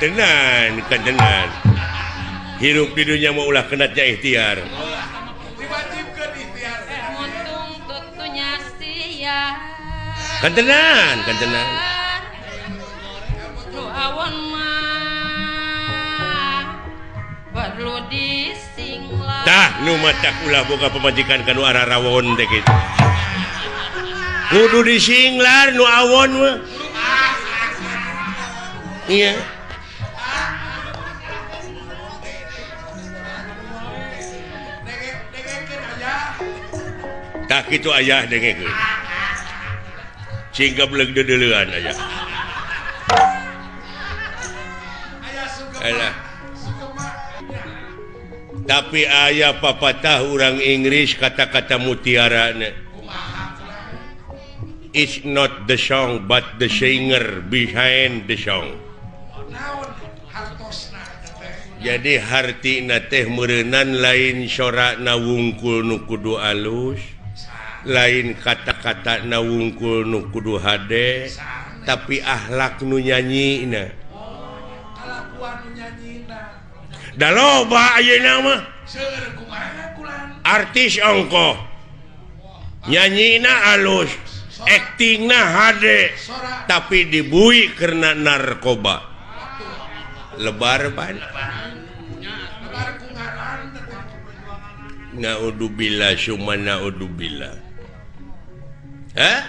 Kantenan, kantenan. Hirup di dunya mah ulah kenatnya ikhtiar. Kantenan, kantenan. Nu awon mah perlu disinglar. Tah nu matak ulah boga pamajikan kanu ararawon teh kitu. Kudu disinglar nu awon mah. Iya. Tah kitu ayah dengekeun. Sing gablek deudeulean ayah. Alah. Tapi ayah papatah urang Inggris kata-kata mutiarana. It's not the song but the singer behind the song. Jadi hartina teh meureunnan lain sorana wungkul nu kudu alus, lain kata-kata na wungkul nu kudu hade, tapi akhlak nu nyanyina. Da loba ayeuna mah. Artis ongkoh nyanyina alus, aktingna hade, tapi dibui karena narkoba. Lebar pan. Naudzubillah summa naudzubillah. Hah?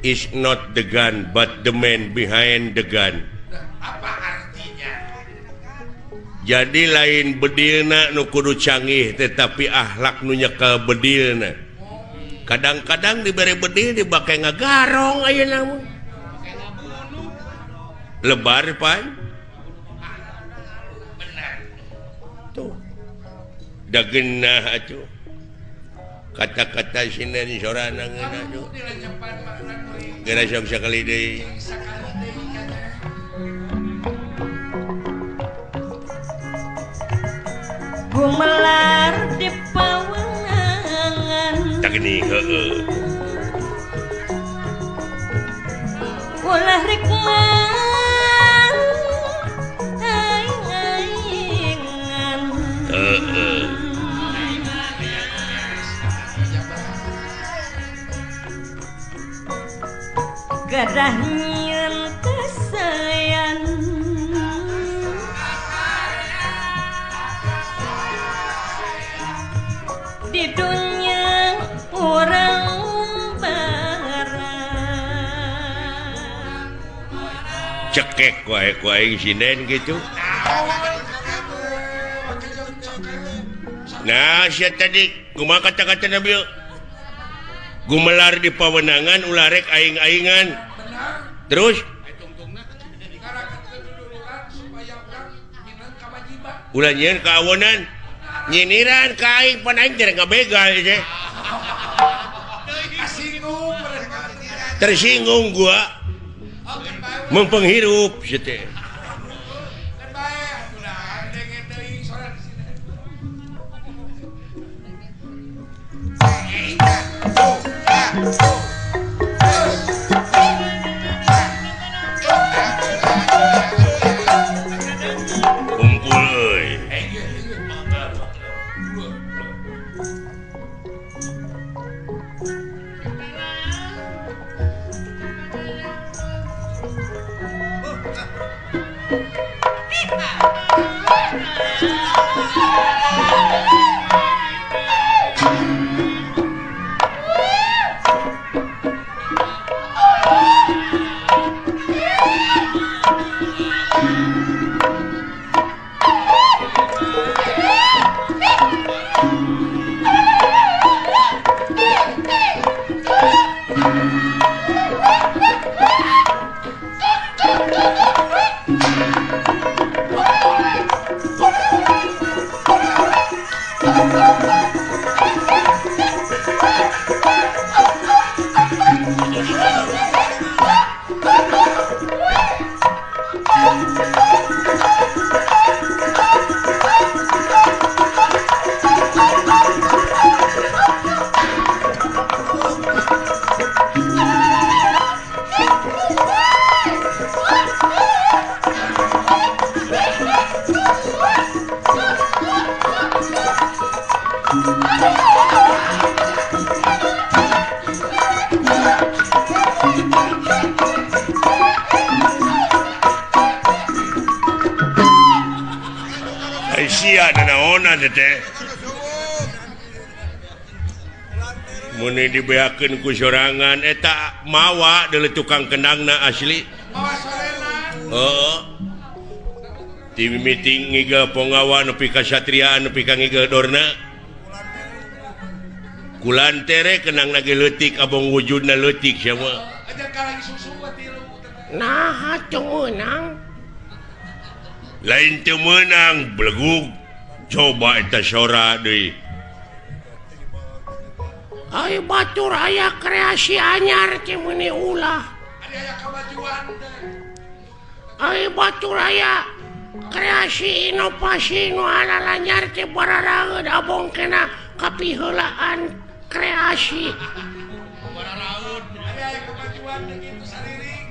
It's not the gun but the man behind the gun. Apa artinya? Jadi lain bedilna nu kudu canggih tetapi akhlak nu nyekel bedilna. Kadang-kadang dibere bedil dibake ngagarong ayeuna mah. Lebar pan. Tuh. Da geunah atuh. Kata-kata sinden sorana ngeunah tuh. Geura sok sakali deui. Gumelar di pawenangan. Tak gini heueuh. Ulah rek mang aing-aingan. Heueuh. Gadah nyieun kasayan. Di dunya urang barang. Cekek wae ku aing sinden gitu. Nah, sia tadi kumaha kata-kata Nabi? Gumelar di pawenangan ulah rek aing-aingan. Terus ulah nyieun kaawonan. Nyiniran ka aing pan aing teh ngabegal teh. Tersinggung gua. Mempenghirup sia teh. Kumpul euy. Sia nanaonan teh. Mun dibeakeun ku sorangan eta mawa deuleu tukang kendangna asli. Mawa sorenan. Heeh. Ti mimiti ngigel ponggawa nepi ka satriaan nepi ka ngigel dorna. Kulantere kenangna ge leutik abong wujudna leutik sia mah. Nah, teu meunang. Lain teu meunang belegug. Coba eta sora deui. Ai batur aya kreasi anyar teh meuni ulah. Aya kamajuan teh. Ai batur aya kreasi inovasi nu alalanyar teh bararaeud abong kena kapiheulaan kreasi. Bararaeud aya kamajuan teh kitu sariring.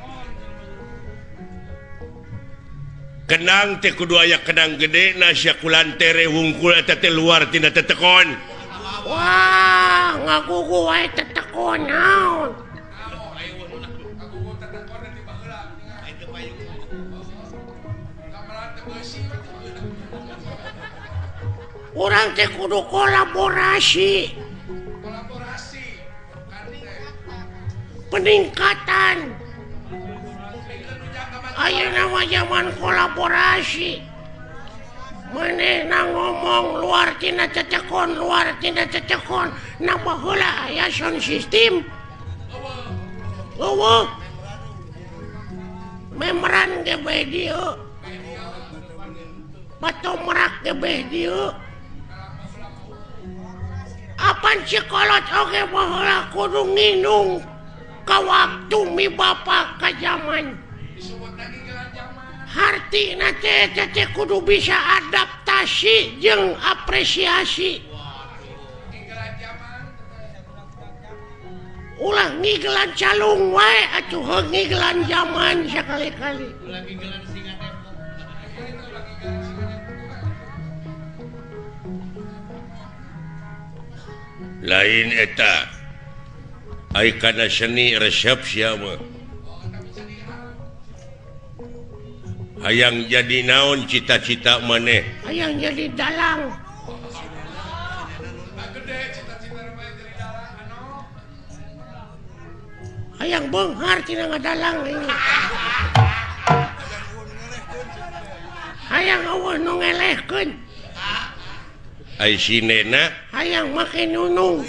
Kenang teh kudu aya kenang gede na sia kulantere wungkul eta teh luar tina tetekon. Wah, ngagugu wae tetekon naon. Urang teh kudu kolaborasi. Kolaborasi. Peningkatan. Ayeuna mah zaman kolaborasi. Manehna ngomong luar tina cecekon, luar tina cecekon, na baheula aya sound system. Eueuh. Memeran ge bae dieu. Batomrak ge bae dieu. Apan cikolot oge baheula kudu nginung ka waktu mi bapa ka jaman. Hartina teh teh kudu bisa adaptasi jeung apresiasi. Ulah ngigelan calung wae atuh heuh ngigelan jaman sakali-kali. Lain eta. Ai kana seni resep sia mah. Hayang jadi naon cita-cita maneh? Hayang jadi dalang. Hayang beunghar tina ngadalang ini. Hayang eueuh nu ngelehkeun. Ai sinena hayang make nunung.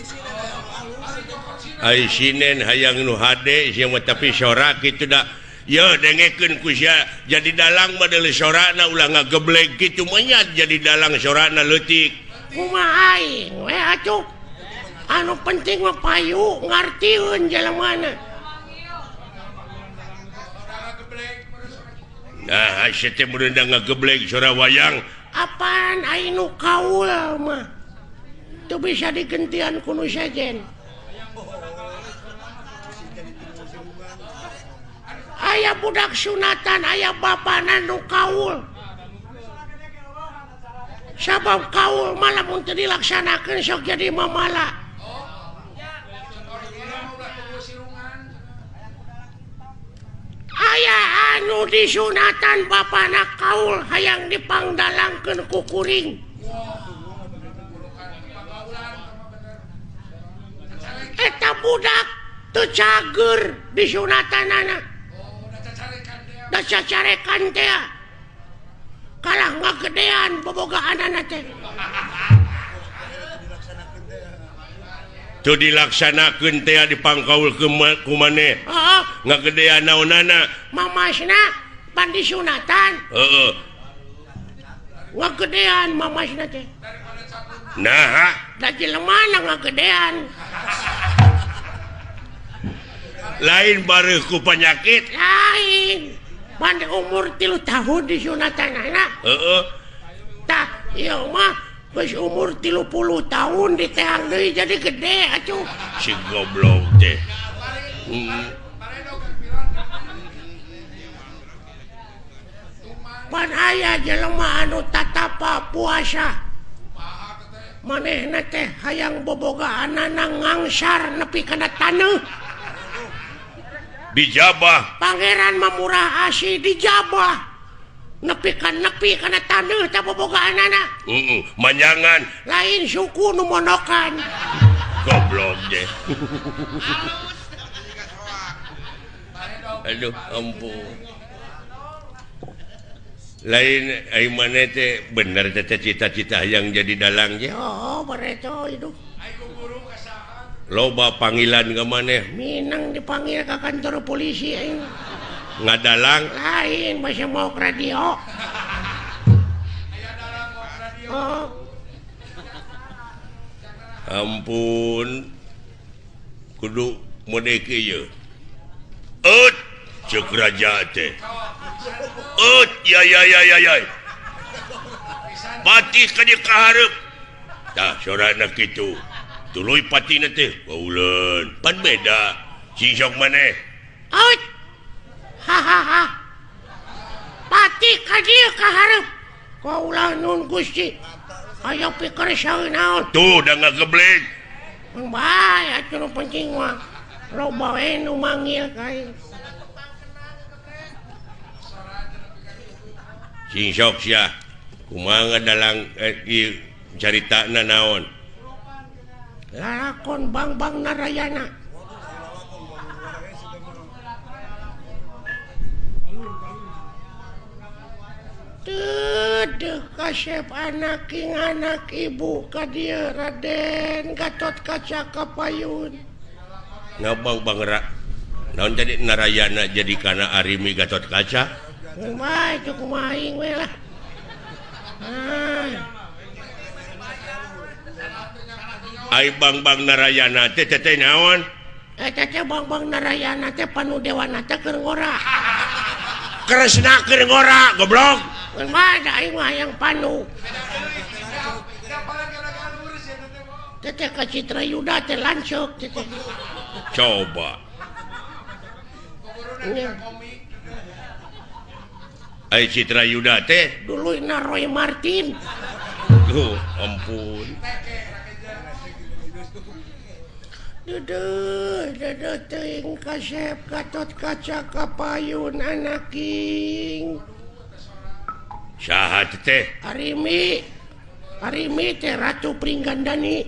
Ai sinen hayang nu hade sia mah tapi sora kitu da. Yo dengekeun ku sia jadi dalang mah deuleu sorana ulah ngageblek kitu mah jadi dalang sorana leutik. Kumaha aing we atuh. Anu penting mah payu ngartieun jelemana. Nah, sia teh mun ngageblek sora wayang. Apaan aing nu kaul mah. Teu bisa digentian ku nu sejen. Aya budak sunatan, aya bapana nu kaul. Sabab kaul mah lamun teu dilaksanakeun sok jadi mamala. Aya anu disunatan bapana kaul hayang dipangdalangkeun ku kuring. Eta budak teu cager disunatanana. Da cacarekan teh kalah ngagedean bobogaanana teh. Teu dilaksanakeun teh dipangkaul ku maneh. Heeh, ngagedean naonana? Mamasna pan disunatan. Heeh. Ngagedean mamasna teh. Naha? Da jelemana ngagedean. Lain bareuh ku penyakit. Lain. Pan umur 3 tahun disunatan anak. Heeh. Tah, ieu mah geus umur 30 tahun diteang deui jadi gede atuh. Si goblok teh. Pan aya jelema anu tatapa puasa. Manehna teh hayang bobogaanana ngangsar nepi kana taneuh. Dijabah. Pangeran mah murah asih dijabah. Nepi Nepi ka nepi kana taneuh tah bobogaanana. Heeh, manjangan. Lain suku nu monokan. Goblok deh. Aduh, ampun. Lain ai maneh teh bener teh cita-cita yang jadi dalang ge. Oh, bareto hidup. Loba panggilan ka maneh. Minang dipanggil ka kantor polisi aing. Ngadalang lain masih mau ke radio. Oh. Ampun. Kudu mode kieu. Eut ceuk raja teh. Eut ya ya ya ya ya. Patih ka dieu ka hareup. Tah sorana kitu. Tuluy patina teh bauleun. Pan beda. Sing sok maneh. Eut. Hahaha. Patih ka dieu ka hareup. Kaulah nun Gusti. Ayo pikir saeun naon. Tuh da ngageblek. Mun bae atuh nu penting mah. Loba we nu manggil ka aing. Sing sok sia. Kumaha dalang ieu caritana naon? Lalakon Bangbang Narayana. Teu kasep anak ing anak ibu ka dieu Raden Gatot Kaca Kapayun. Ngabang Bang naon jadi Narayana jadi kana Arimi Gatot Kaca? Kumaha itu kumaha aing we lah. Ah. Ai Bangbang Narayana teh teh naon? Eta teh Bangbang Narayana teh panudewana teh keur ngora. Kresna keur ngora goblok. Kumaha da aing mah hayang panu. Teteh ka Citra Yuda teh lanceuk teteh. Coba. Ai Citra Yuda teh duluyna Roy Martin. Duh, ampun. Duduh, duduh teuing kasep Gatot Kaca Kapayun anaking. Saha teh? Arimi. Arimi teh Ratu Pringgandani.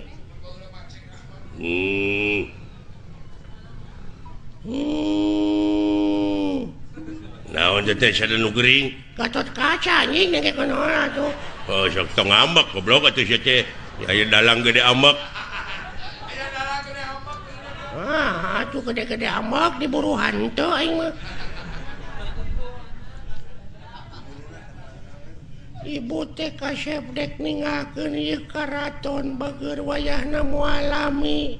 Naon teh sada nu gering? Gatot Kaca anjing nengke kunaon atuh. Oh, sok tong ambek goblok atuh sia teh. Aya dalang gede ambek. Ah, atuh gede-gede ambek diburu hantu aing mah. Ibu teh kasep dek ninggalkeun ieu karaton bageur wayahna moal lami.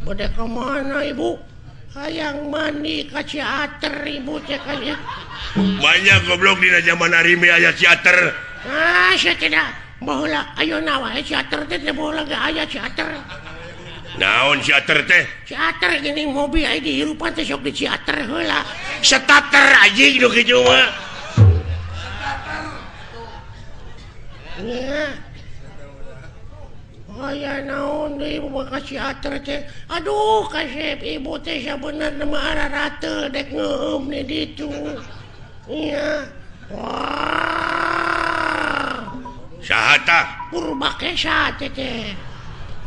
Bade ka mana ibu? Hayang mandi ka Ciater ibu teh ka ieu. Banyak goblok dina zaman Arimi aya Ciater. Ah, sia tidak. Baheula ayeuna wae Ciater teh teu baheula ge aya Ciater. Naon Ciater teh? Ciater geuning mobil aya dihirupan teh sok di Ciater heula. Starter anjing nu kitu mah. Nya. Aya naon deui ibu ka Ciater teh. Aduh kasep ibu teh sabenerna mah ararateul dek ngeueum di ditu. Nya. Wah. Saha tah? Purbakesa teh teh.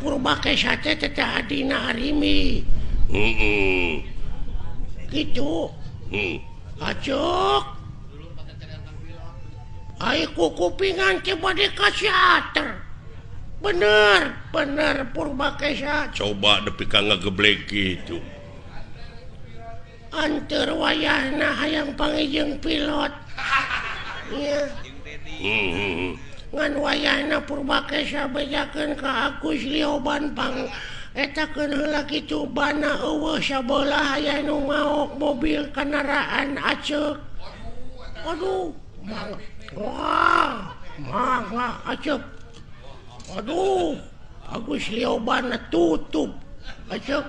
Purbakesa teh teh adina Arimi. Heeh. Kitu. Acuk. Ai kukupingan teh bade ka Ciater. Bener, bener Purbakesa. Coba nepi ka ngageblek kitu. Anteur wayahna hayang panggih pilot. Nya. Ngan wayahna Purbakesa bejakeun ka Agus Lioban pang eta keun heula kitu bana eueuh sabelah aya nu maok mobil kendaraan aceuk. Aduh, mangga. Wah, mangga aceuk. Aduh, Agus Lioban tutup. Aceuk.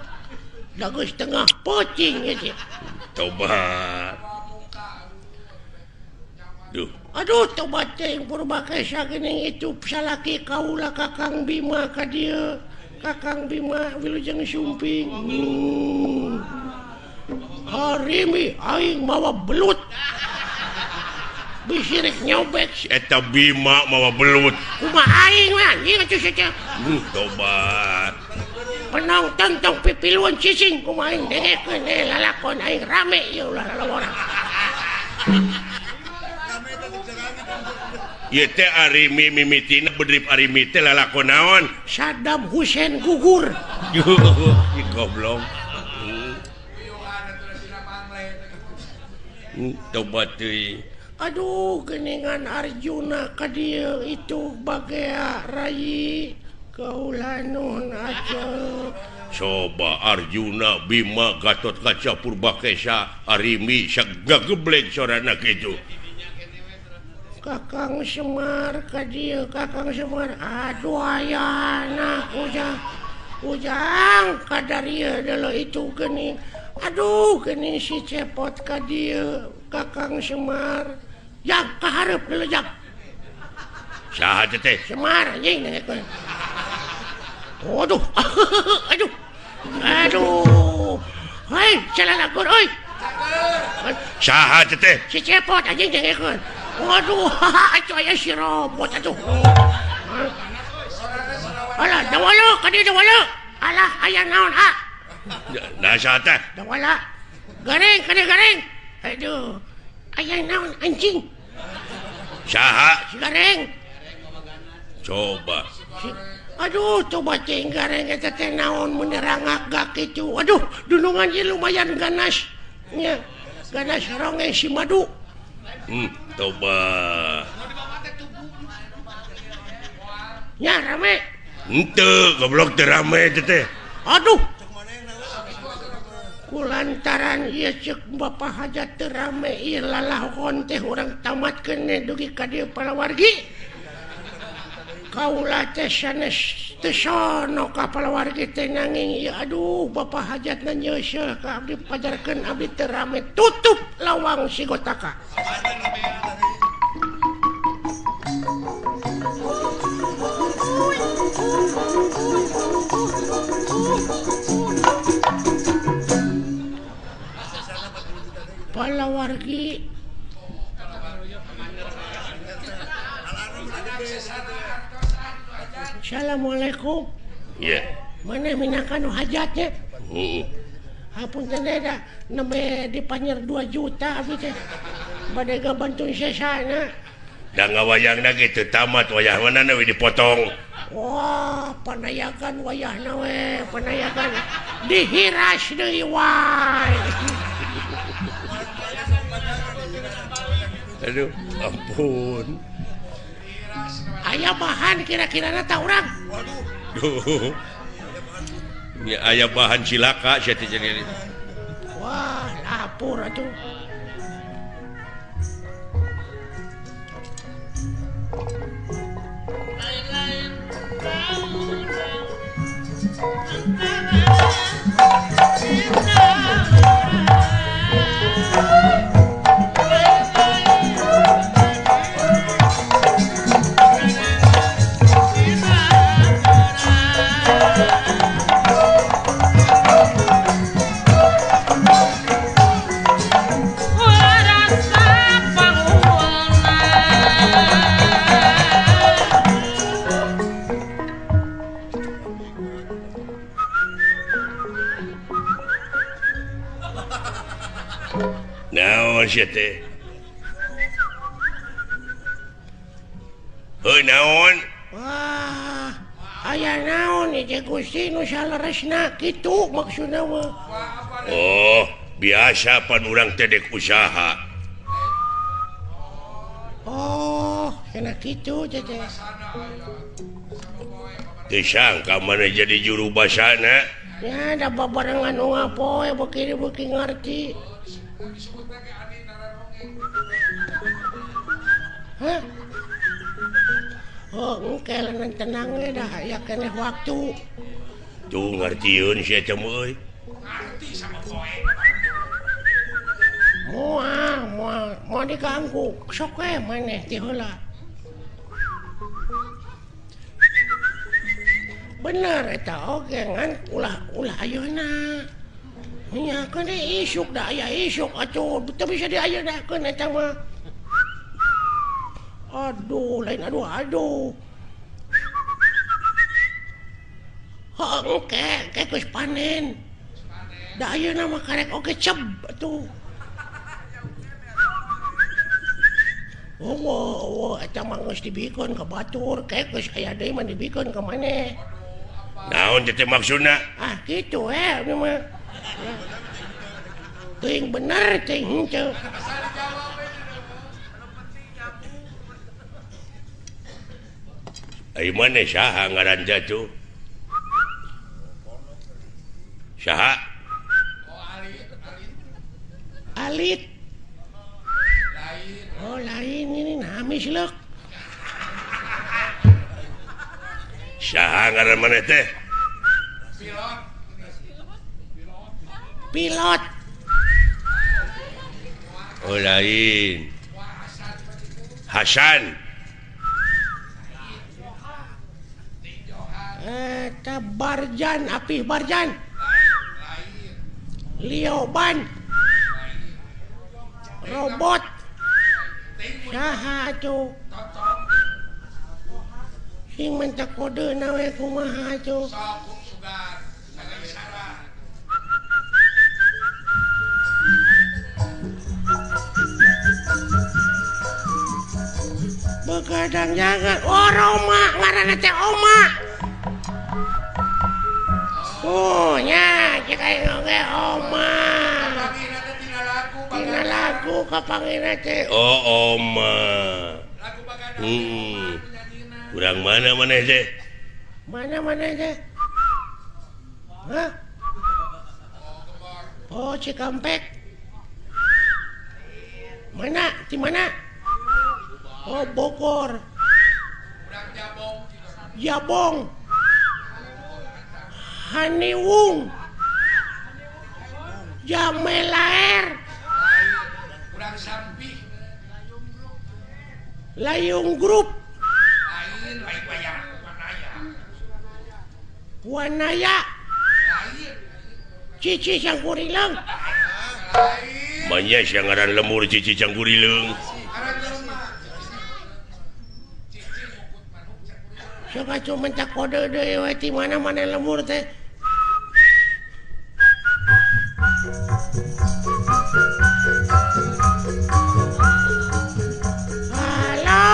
Da geus tengah peuting ieu. Tobat. Duh. Aduh, tobat teh Purbakesa geuning itu salaki kaula Kakang Bima ka dieu. Kakang Bima wilujeng sumping. Arimi aing mawa belut. Bisi rek nyobek si eta Bima mawa belut. Kumaha aing we anjing atuh sia. Tobat. Penonton tong pipiluan cicing kumaha aing dengekeun lalakon aing rame ieu ulah lalawara. Ieu teh Arimi mimitina bedrip Arimi teh lalakon naon? Saddam Hussein gugur. Ih goblok. Tobat teuing. Aduh geningan Arjuna ka dieu itu bagea rai kaula nun aceu. Coba Arjuna Bima Gatotkaca Purbakesa Arimi sagageblek sorana kitu. Kakang Semar ka dieu Kakang Semar aduh ayana ujang ujang kadarieu deuleu itu geuning. Aduh geuning si Cepot ka dieu Kakang Semar. Jak kahareup deuleu jak. Saha teh? Semar anjing dengekeun. Aduh. Aduh. Aduh. Hei, calalakur euy. Saha teh? Si Cepot anjing dengekeun. Waduh, atuh aya si robot atuh. Alah, dawala ka dieu dawala. Alah, aya naon ah? Nah, saha teh? Dawala. Gareng ka dieu gareng. Aduh. Aya naon anjing? Saha? Si gareng. Coba. Si, aduh, coba cing gareng eta teh naon mun rangak gak kitu. Aduh, dunungan ieu lumayan ganas. Nya, ganas ronge si madu. Coba. Nya rame. Henteu, goblok teu rame teh. Aduh. Kulantaran ieu ceuk Bapak Hajat teu rame ieu lalahon teh urang tamatkeun dugi ka dieu palawargi. Kaula teh sanes teu sono ka palawargi teh nanging ieu aduh Bapak Hajatna nyeuseul ka abdi pajarkeun abdi teu rame tutup lawang sigotaka. Palawargi Assalamualaikum. Iya. Mana minangka nu hajatnya? Heeh. Hapunten da nembe dipanyer 2 juta abdi teh. Bade gabantu sesana. Da ngawayangna ge teu tamat wayah mana we dipotong. Wah, panayagan wayahna we, panayagan dihiras deui wae. Aduh, ampun. Aya bahan kira-kirana ta urang. Waduh. Nya aya bahan cilaka sia teh jadi. Wah, lapor atuh. Naon sia teh? Heuh naon? Wah, aya naon ieu Gusti nu saleresna kitu maksudna mah. Oh, biasa pan urang teh dek usaha. Oh, kena kitu teh. Teu sangka maneh jadi juru basana. Ya, da babarengan unggal poe beuki-beuki ngarti. Hah? Oh, engke leungeun tenang we dah aya keneh waktu. Tuh ngartieun sia teh euy. Ngarti sama koe. Moal, moal, moal diganggu. Sok we maneh ti heula. Bener eta oge ngan ulah-ulah ayeuna. Nya keun isuk da aya isuk atuh teu bisa diayenakeun eta mah. Aduh, lain aduh aduh. Heuh, engke geus panen. Da ayeuna mah karek oge ceb atuh. Oh, eta mah geus dibikeun ka batur, ke geus aya deui mah dibikeun ka maneh. Naon teh maksudna? Ah, kitu we ieu mah. Teuing bener teuing henteu. Ai maneh saha ngaran jatuh? Saha? Alit. Oh lain ini hamis leuk. Saha ngaran maneh teh? Pilot. Pilot. Oh lain. Hasan. Eta Barjan, Apih Barjan. Lioban. Robot. Saha atuh? Sing mentak kodeuna we kumaha atuh? Begadang jangan. Oh Roma, ngaranna teh Oma. Oh nya cek aing oge Oma. Tina lagu kapangina teh. Oh Oma. Urang mana maneh teh? Mana maneh teh? Hah? Oh Cikampek. Mana? Di mana? Oh Bogor. Jabong. Haniwung. Jamelaer. Layung Group. Wanaya. Cici Cangkurileung. Manya sia ngaran lemur Cici Cangkurileung. Sok atuh mentak kode deui we ti mana-mana lemur teh. Halo,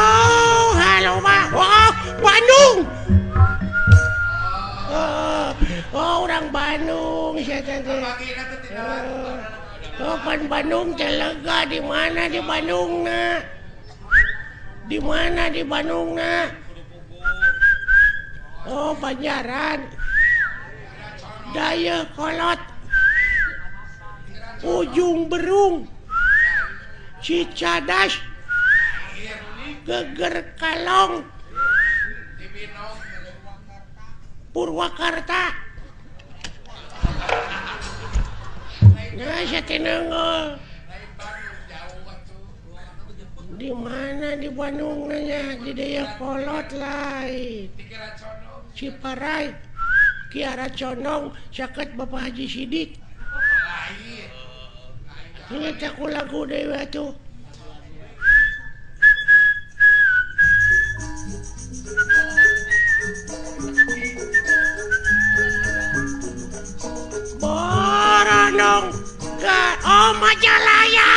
halo Pak. Oh, Bandung. Oh, orang Bandung sia teh. Oh, pan Bandung teh lega di mana di Bandungna? Di mana di Bandungna? Oh, Banjaran. Dayakolot. Ujung Berung. Cicadas. Geger Kalong. Purwakarta. Nah, saya tinenggol. Di mana di Bandung nanya? Di Dayakolot lain. Ciparai, Kiara Condong, caket Bapak Haji Sidik. Ini aku lagu dewe tuh. Boronong ke oh Majalaya.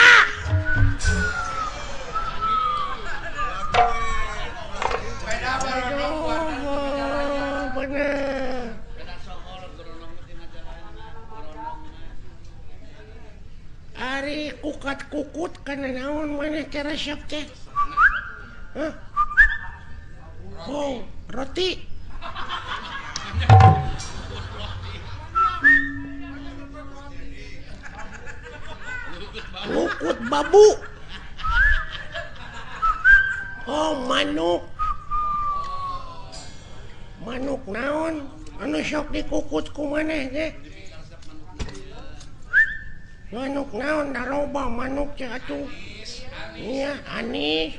Ari kukat kukut kana naon maneh teh resep teh? Hah? Oh, roti. Kukut babu. Oh, manuk. Manuk naon? Anu sok dikukut ku maneh teh? Manuk naon daroba manuk teh atuh. Iya, anis.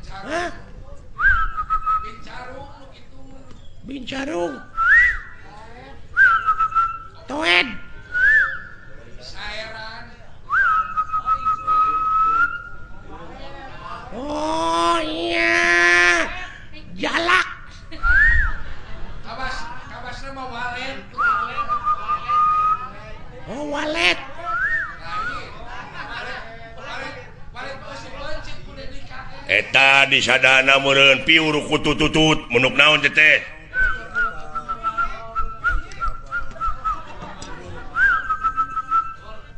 Hah? Bincarung. Toed. Oh iya. Jalak. Kawas kabasna mah walet. Oh walet. Eta disadana meureun piur kutututut menuk naon teh teh.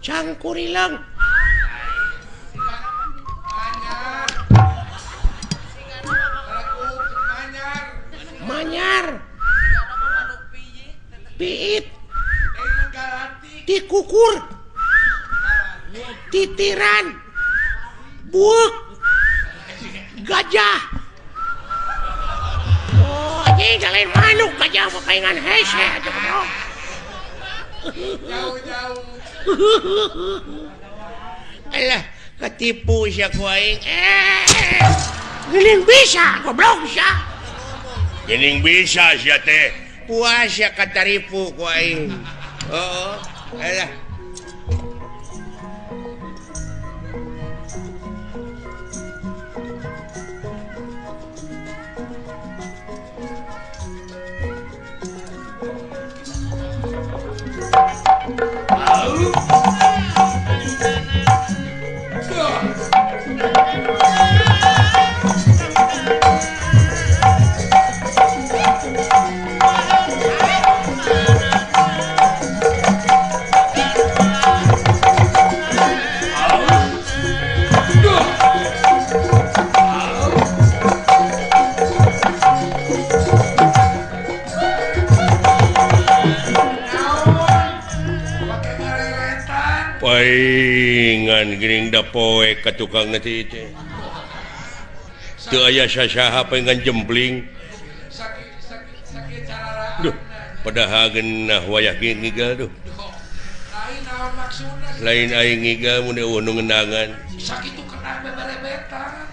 Cangkurileung. Manyar. Piit. Tikukur. Titiran. Buuk. Gajah. Oh, anjing lain manuk gajah mah paingan hese aja goblok. Jauh-jauh. Alah, ketipu sia ku aing. Geuning bisa goblok sia. Geuning bisa sia teh. Puas sia kataripu ku aing. Heeh. Alah. Paingan geuning da poe ka tukang teh teh. Teu aya sasaha paingan jempling. Duh, padahal geunah wayah ge ngigal duh. Lain aing ngigal mun eueuh nu ngendangan. Sakitu kenang beberebetan.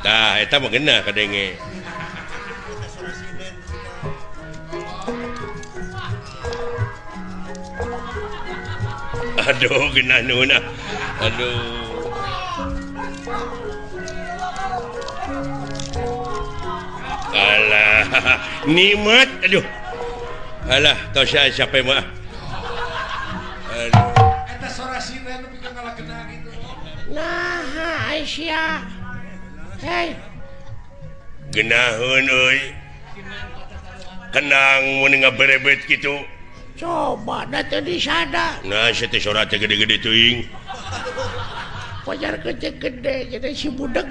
Tah eta mah geunah kadenge. Aduh geunah nuhun ah. Aduh. Alah, nikmat aduh. Alah, tos capek mah. Aduh. Eta sora siren nepi ka ngalakeuna kitu. Nah, Aisyah. Hei. Geunaheun euy. Kenang mun ngaberebet kitu. Coba da teu disada. Nah, sia teh sora teh gede-gede teuing. Pajar gede-gede jadi si budeg.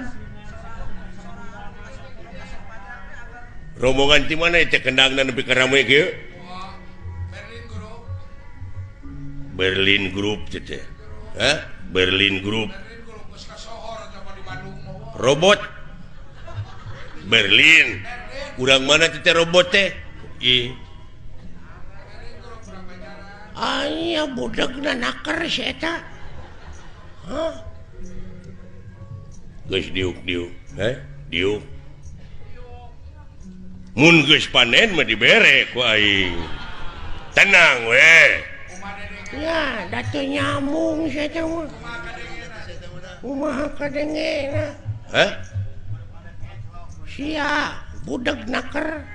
Rombongan ti mana teh kendangna nepi ka rame kieu? Berlin Group. Berlin Group teh teh. Hah? Berlin Group. Berlin Group geus kasohor eta mah di Bandung mah. Robot. Berlin. Urang mana teh robot teh? Ih. Aya budegna naker si eta. Hah? Geus diuk-diuk, heh? Diuk. Mun geus panen mah dibere ku aing. Tenang we. Ya, da teu nyambung si eta mah. Kumaha kadengena? Hah? Sia budeg naker.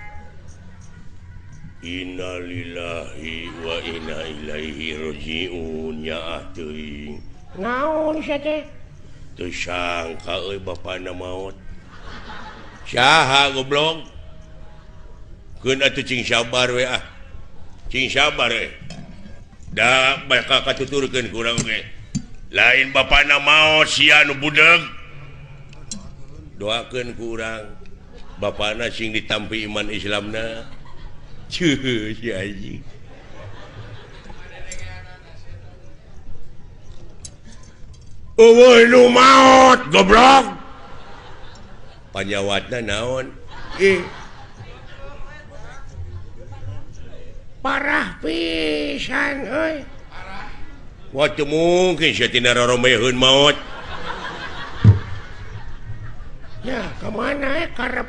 Innalillahi wa inna ilaihi rajiun ya teuing. Naon sia teh? Teu sangka euy bapana maot. Saha goblok? Keun atuh cing sabar we ah. Cing sabar we. Da bakal katuturkeun ku urang ge. Lain bapana maot sia nu budeg. Doakeun ku urang bapana sing ditampi iman Islamna. Cuh, si anjing. Eueuh nu maot goblok. Panyawatna naon? Ih. Parah pisan euy. Wah teu mungkin sia tina roromeheun maot. Ya, ka mana karep?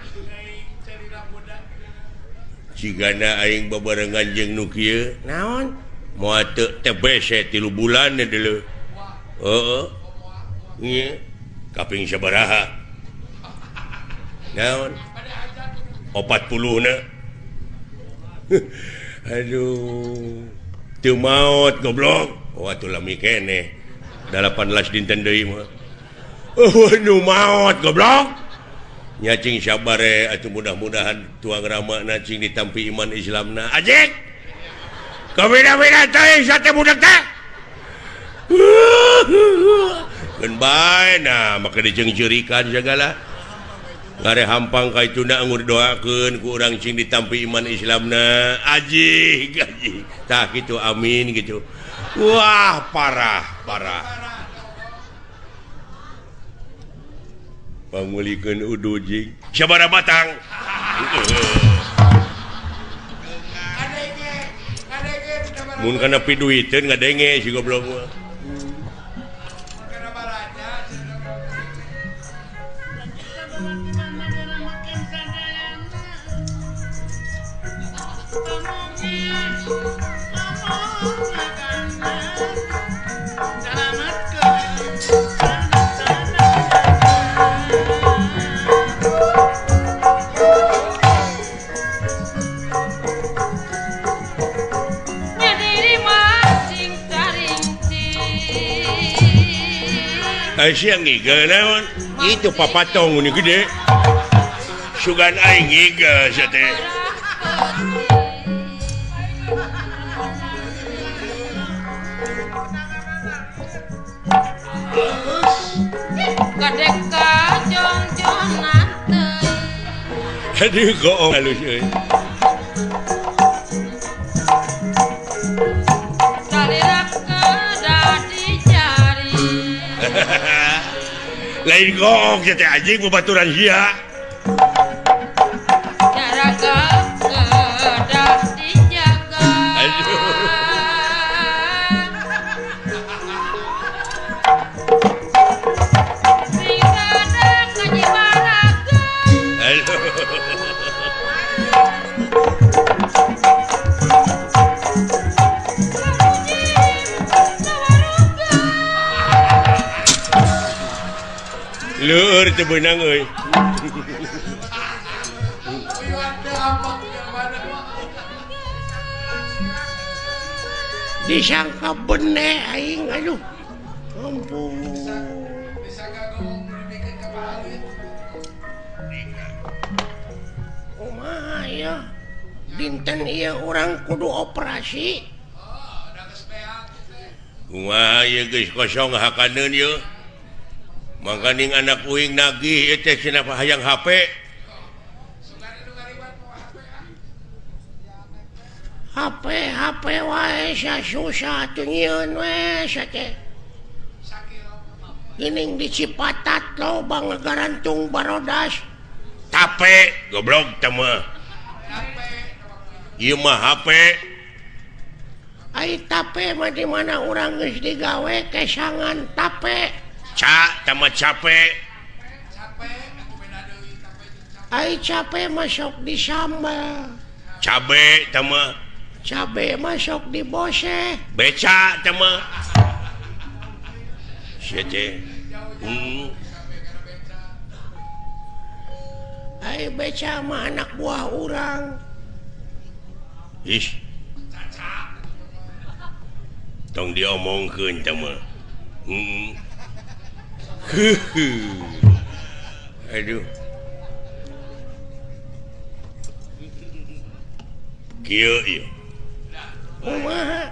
Cigana aing babarengan jeung nu kieu. Naon? Moal teu TBC 3 bulan deuleu. Heeh. Nya kaping sabaraha? Naon? 40 na. Aduh. Teu maot goblok. Oh atuh lami keneh. 18 dinten deui mah. Oh nu maot goblok. Nya cing sabare atuh mudah-mudahan tuang ramana cing ditampi iman Islamna. Ajik. Kabeda-beda teh sate budak teh. Keun bae nah make diceungceurikan sagala. Ngare hampang ka ituna angur doakeun ku urang cing ditampi iman Islamna. Ajik ajik. Tah kitu amin gitu. Wah parah parah. Pangulikeun udu jing. Sabaraha batang? Mun kana piduiteun ngadenge si goblok mah. Siang ngigel naon? Itu papatong ini gede. Sugan aing ngigel sia teh. Kadeka jongjonan teh. Aduh goong halus euy. Lain goong sia teh anjing babaturan sia. Jaraga kedah dijaga. Aduh. Sing sadar kajibaraga. Aduh. Leur teu beunang euy. Disangka bene aing aduh. Ampun. Kumaha ya? Dinten ieu urang kudu operasi. Kumaha ieu geus kosong hakaneun ieu. Mangkaning anak uing nagih ieu teh cenah hayang HP. HP HP wae susah atuh nyieun we sia teh. Geuning di Cipatat loba ngagarantung barodas. Tape goblok teh mah. Ieu mah HP. Ai tape mah di mana urang geus digawe kesangan tape. Ca tama capek. Ai capek masuk di sambal. Cabe tama. Cabe masuk di bose. Beca tama. Sia teh. Ai beca mah anak buah urang. Ih. Tong diomongkeun tama. Aduh. Kieu ieu. Kumaha?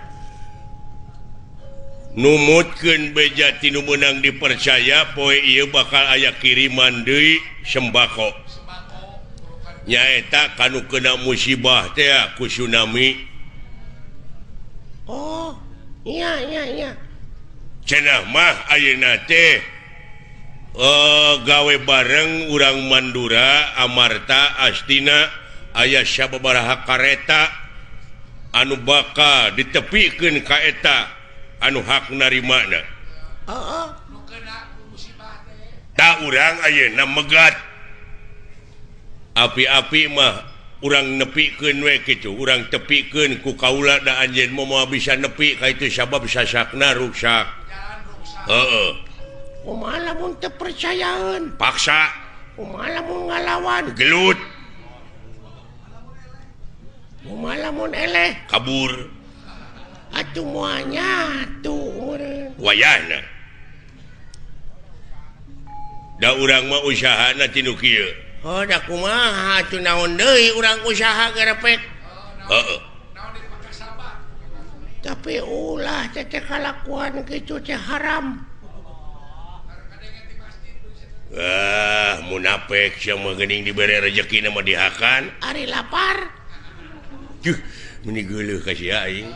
Numutkeun beja ti nu meunang dipercaya poe ieu bakal aya kiriman deui sembako. Nyaeta kanu kena musibah teh ku tsunami. Oh, iya iya iya. Cenah mah ayeuna teh gawe bareng urang Mandura Amarta Astina aya sababaraha kareta anu bakal ditepikeun ka eta anu hak narimana. Heeh. Ta urang ayeuna megat. Api-api mah Urang nepikeun we kitu, urang tepikeun ku kaula da anjeun moal bisa nepi ka itu sabab sasakna ruksak. Heeh. Kumaha lamun teu percayaeun? Paksa. Kumaha lamun ngalawan? Gelut. Kumaha lamun eleh? Kabur. Atuh moal nyatu meureun. Wayahna. Da urang mah usahana ti nu kieu. Oh, da kumaha atuh naon deui urang usaha gerepek. Heeh. Tapi ulah teh kalakuan kitu teh haram. Ah, munafik sia mah geuning dibere rejekina mah dihakan. Ari lapar. Juh, meuni geuleuh ka sia aing.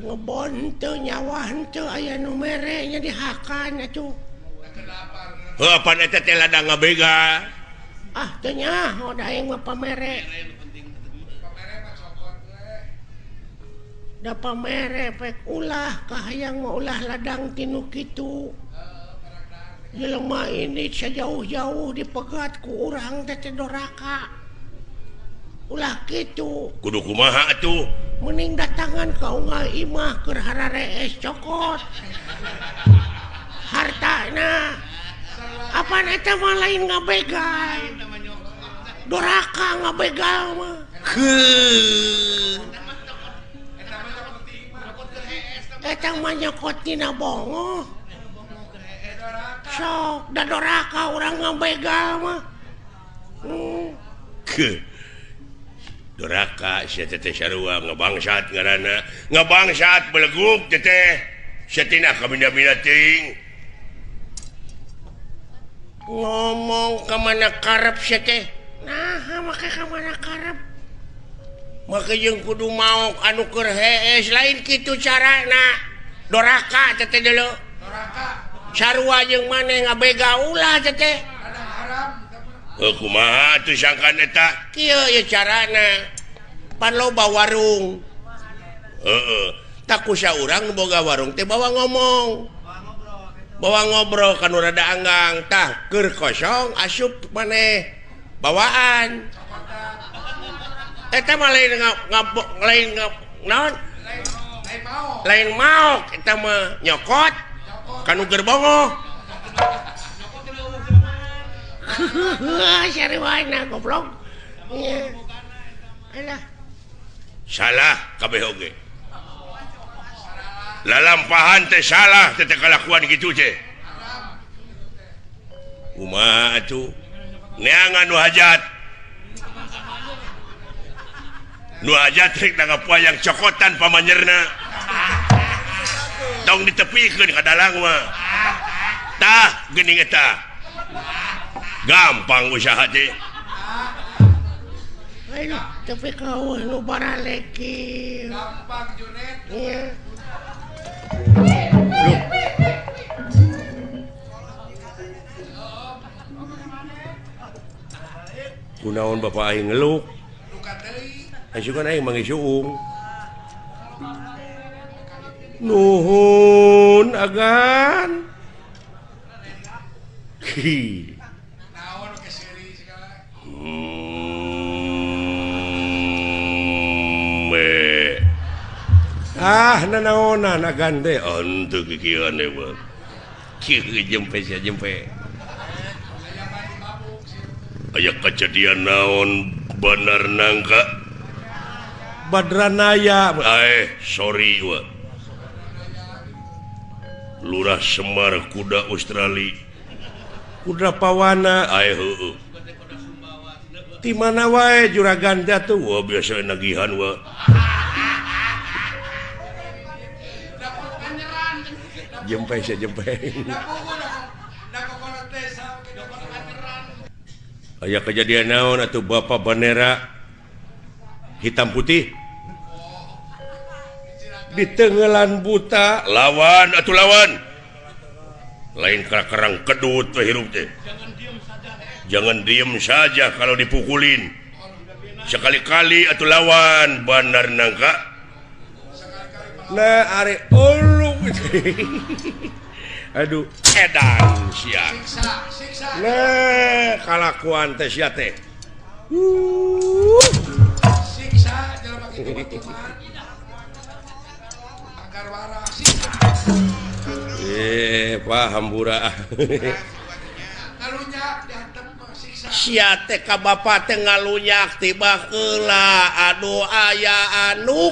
Ngebon teu nyawa henteu aya nu mere nya dihakan atuh. Heuh, pan eta teh ladang ngabega. Ah, teu nyaho da aing mah pamere. Da pamere pek ulah kahayang mah ulah ladang tinu kitu. Jelema ini sejauh-jauh dipegat ku urang teh teh doraka. Ulah kitu. Kudu kumaha atuh? Mending datangan ka unggal imah keur hararees cokot. Hartana. Apaan eta mah lain ngabegal. Doraka ngabegal mah. Heuh. Eta mah nyokot tina bongoh. Sok da doraka urang ngabegal mah. Doraka sia teh sarua ngabangsat ngaranna. Ngabangsat beleguk teh teh. Sia tina kabina-bina teuing. Ngomong ka mana karep sia teh? Naha make ka mana karep? Make jeung kudu maok anu keur hees lain kitu carana. Doraka teh teh deuleu. Doraka. Sarua jeung maneh ngabega ulah teh teh. Heuh kumaha atuh sangkan eta? Kieu ye carana. Pan loba warung. Heeh. Tak kusa urang nu boga warung teh bawa ngomong. Bawa ngobrol kan rada anggang tah keur kosong asup maneh bawaan. Eta mah lain lain naon? Lain maok eta mah nyokot kanu gerbongoh. Sarwana goblok. Alah. Salah kabeh oge. Lalampahan teh salah teh kalakuan kitu teh. Kumaha atuh? Neangan nu hajat. Nu hajat rek nanggap wayang cokotan pamanyerna. Tong ditepikeun ka dalang mah. Tah geuning eta. Gampang usaha teh. Aduh, tapi kau nu baraleki. Gampang Junet. Iya. Kunaon bapak aing ngeluk? Asukan aing manggih suung. Nuhun agan. Hi. Ah, nanaonan agan teh henteu kikieuan we mah. Kieu jempe sia jempe. Aya kejadian naon Bandar Nangka? Badranaya. Sorry we. Lurah Semar kuda Australia. Kuda Pawana. Heueuh. Ti mana wae juragan teh atuh? Wah, biasa nagihan we. Jempe sia jempe. Aya kejadian naon atuh Bapak bendera hitam putih ditenggelan buta lawan atuh lawan lain kerang kedut we hirup teh. Jangan diem saja kalau dipukulin. Sekali-kali atuh lawan Bandar Nangka. Nah, ari ulu. Aduh edan sia. Nah, kalakuan teh sia teh. Siksa jelema kitu mah. Agar waras siksa. Pak hambura. Ngalunyak dihantem siksa. Sia teh ka bapa teh ngalunyak tiba heula aduh aya anuk.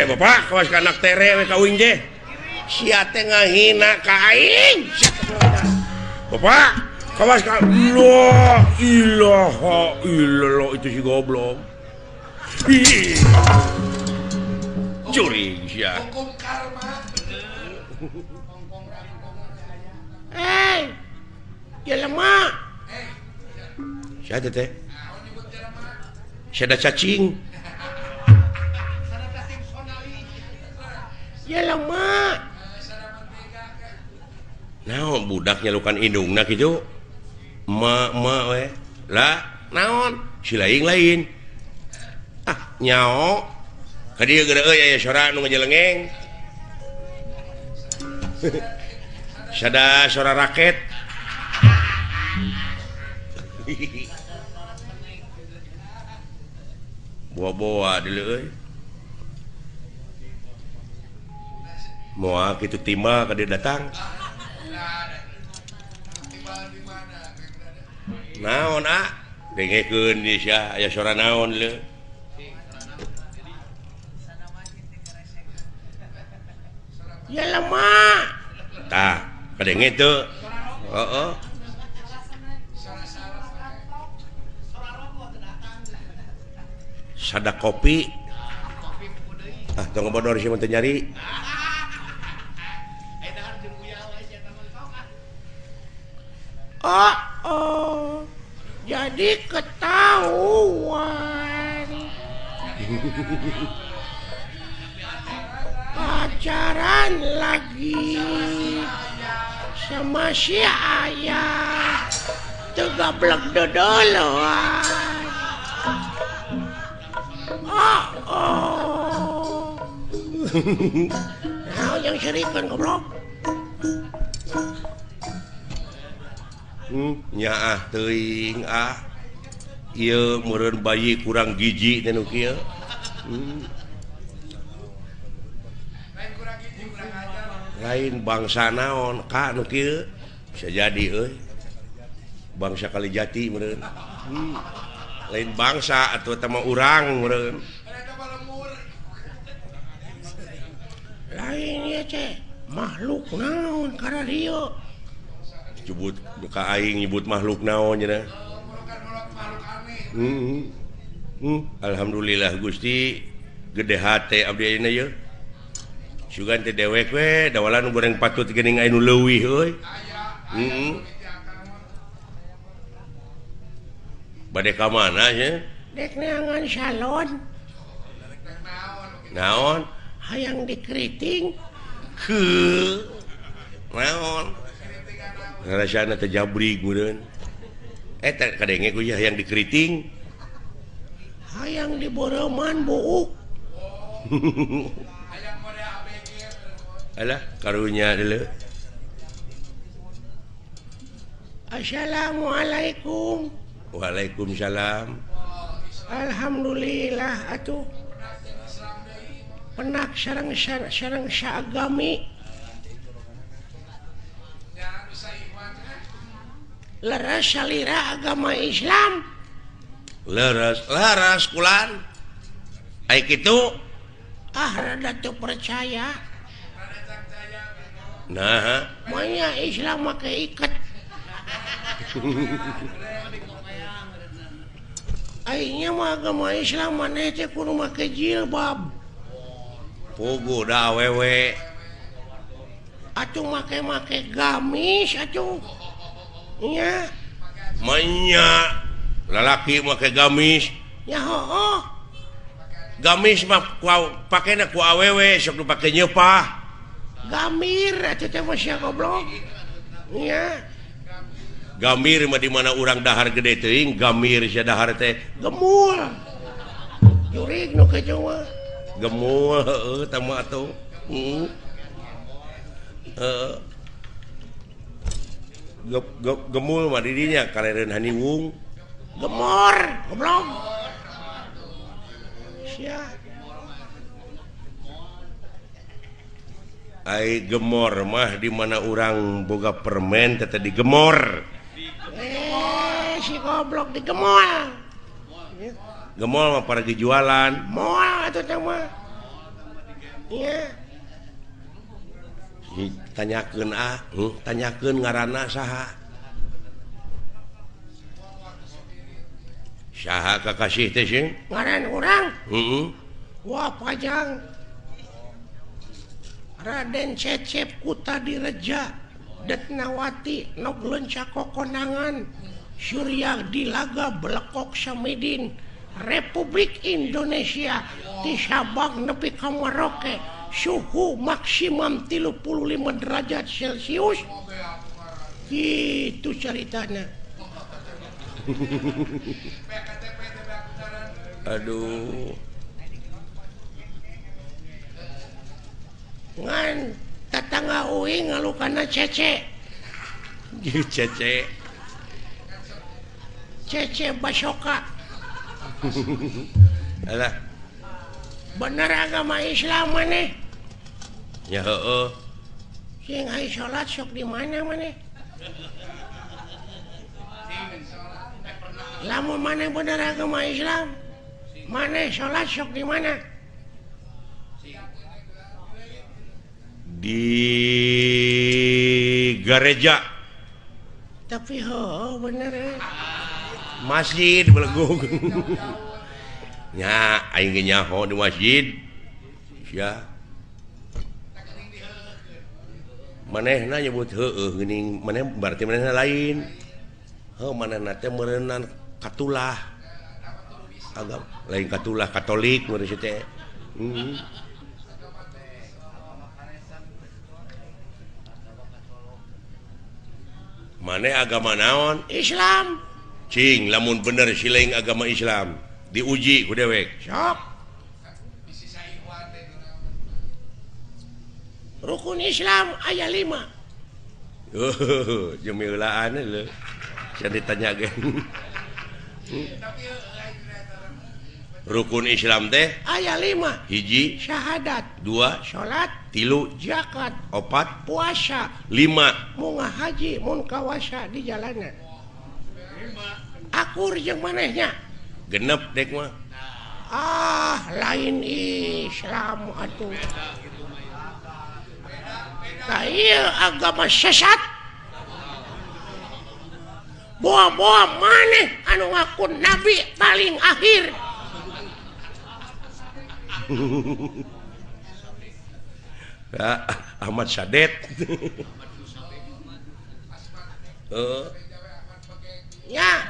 Bapak kawas ka anak tere we ka uing teh. Sia teh ngahina ka aing. Bapak kawas ka la ilaha illallah itu si goblok. Curi sia. Hukum karma. Hei, jelema. Sia teh teh. Sia da cacing. Jelema. Naon budak nyalukan indungna kitu? Ma ma we. Lah, naon? Si lain-lain. Ah, nyao. Ka dieu geura euy aya sora nu ngajelengeng. Sada sora raket. Boa-boa deuleu euy. Moal kitu timbal ka dieu datang. Naon ah? Dengekeun ieu sia aya sora naon leu. Jelema. Tah, kadenge teu. Heeh. Sada kopi. Ah, tong ngobodor sia mah teu nyari. Oh, oh. Jadi ketahuan. Pacaran lagi sama si ayah. Tegablek dodoloan. Oh, oh. Nah, yang serikeun goblok. Nyaah teuing ah. Ieu meureun bayi kurang gizi teh nu kieu. Lain bangsa naon ka nu kieu bisa jadi euy. Bangsa Kalijati meureun. Lain bangsa atuh eta mah urang meureun. Lain ieu teh makhluk naon kararieu. Nyebut ka aing nyebut makhluk naon cenah. Alhamdulillah Gusti gede hate abdi ayeuna yeuh. Sugan teh dewek we dawalan goreng patut geuning aya nu leuwih euy. Bade ka mana nya? Dek neangan salon. Naon? Hayang dikeriting. Heuh. Naon? Ngarasana teh jabrig meureun. Eta kadenge ku hayang dikeriting. Hayang diboreuman buuk. Alah karunya deuleu. Assalamualaikum. Waalaikumsalam. Alhamdulillah atuh. Penak sareng sareng saagami. Leres salira agama Islam. Leres, leres kulan. Ai kitu ah rada teu percaya. Nah, manya Islam make iket. Aingnya mah agama Islam maneh teh kudu make jilbab. Puguh da awewe. Atuh make-make gamis atuh. Nya. Manya lalaki make gamis. Nya hooh. Gamis mah pakena ku awewe sok dipake nyeupah. Gamir atuh teh mah sia goblok. Nya. Gamir mah di mana urang dahar gede teuing, gamir sia dahar teh gemul. Jurig nu kitu mah. Gemul heueuh tah mah atuh. Heeh. Heeh. Gemul mah didinya kalereun haniwung. Gemor, goblok. Sia. Ai gemor mah di mana urang boga permen teh digemor. Si goblok digemol. Gemol mah para jualan. Moal atuh teh mah. Iya. Tanyakeun ah, tanyakeun ngaranna saha. Saha kakasih teh sing? Ngaran urang? Heeh. Wah, pajang. Raden Cecep Kutadireja Detnawati Nog Lenca Kokonangan Surya Dilaga Belekok Samidin Republik Indonesia di Sabang nepi ka Merauke suhu maksimum 35 derajat Celcius gitu ceritanya. Aduh, ngan tetangga uing ngalukana cece. Cece Cece Basoka. Alah, bener agama Islam maneh? Ya heueuh. Sing ai salat sok di mana maneh? Lamun maneh bener agama Islam, maneh salat sok di mana? Di gereja. Tapi heueuh bener Masjid belegung. Nya aing ge nyaho di masjid. Sia. Manehna nyebut heueuh geuning, maneh berarti manehna lain. Heuh manehna teh meureunnan katulah. Agama lain katulah Katolik meureun teh. Maneh agama naon? Islam. Cing lamun bener siling agama Islam diuji ku dewek. Sok. Rukun Islam aya 5. Oh, jemilaan lho. Saya ditanya ge. Rukun Islam teh aya 5. Hiji syahadat, 2 salat, 3 zakat, 4 puasa, 5 munga haji mun kawasa di jalanan. Akur jeung manehnya. Genep dek mah. Ah, lain Islam atuh. Tah ieu agama sesat. Boa-boa maneh anu ngaku nabi paling akhir. Ya, Ahmad Sadet. Ya,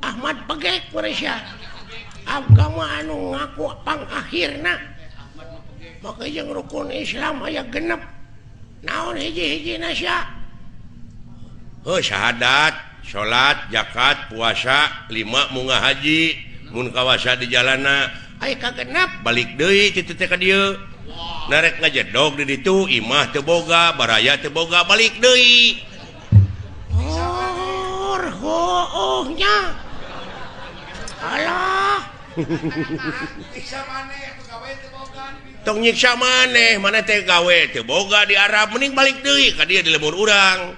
Ahmad Pegek Malaysia. Agama anu ngaku pangakhirna. Maka jeung rukun Islam aya genep. Naon hiji-hijina sia? Heuh, syahadat, salat, zakat, puasa, 5 munga haji, mun kawasa di jalana. Aya kagenep balik deui kitu teh ka dieu. Narek ngajedog di ditu, imah teu boga, baraya teu boga, balik deui. Oh, nya. Alah. Tong nyiksa maneh, maneh teh gawe teu boga di Arab, mending balik deui ka dieu di lembur urang.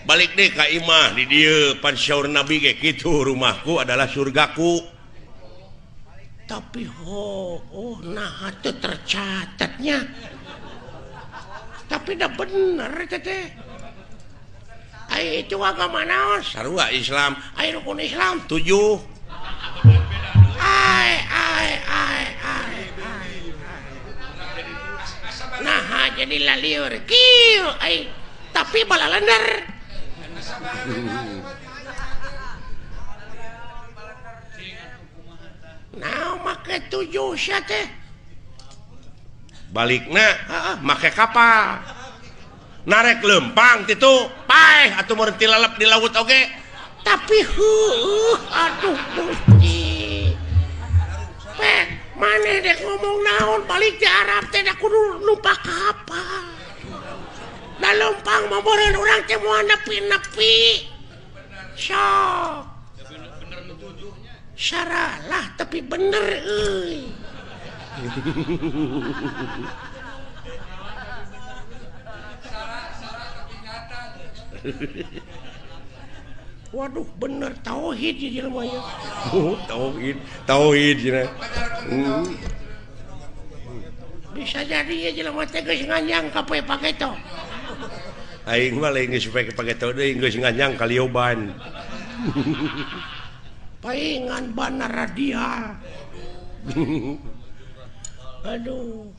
Balik deui ka imah di dieu, pan saur Nabi ge kitu, rumahku adalah surgaku. Tapi oh nah teu tercatatnya. Tapi dah bener teh. Ai itu agama naon? Sarua Islam. Ai rukun Islam 7. Ai ai ai ai. Nah jadi lalieur kieu ai tapi balalender. Nah make 7 sia teh. Balikna heeh make kapal. Narek lempang titu paeh atuh meureun tilalep di laut oge. Tapi heueuh aduh Gusti. Pek Maneh dek ngomong naon balik di Arab teh da kudu numpak kapal. Da lempang mah meureun urang teh moal nepi-nepi. Sok. Saralah tapi bener euy. Waduh bener tauhid ieu jelema nya. Oh, tauhid, tauhid cenah. Bisa jadi ieu jelema teh geus nganyang ka poe pageto. Aing mah lain geus poe pageto deui geus nganyang ka lioban. Paingan bana radial. Aduh.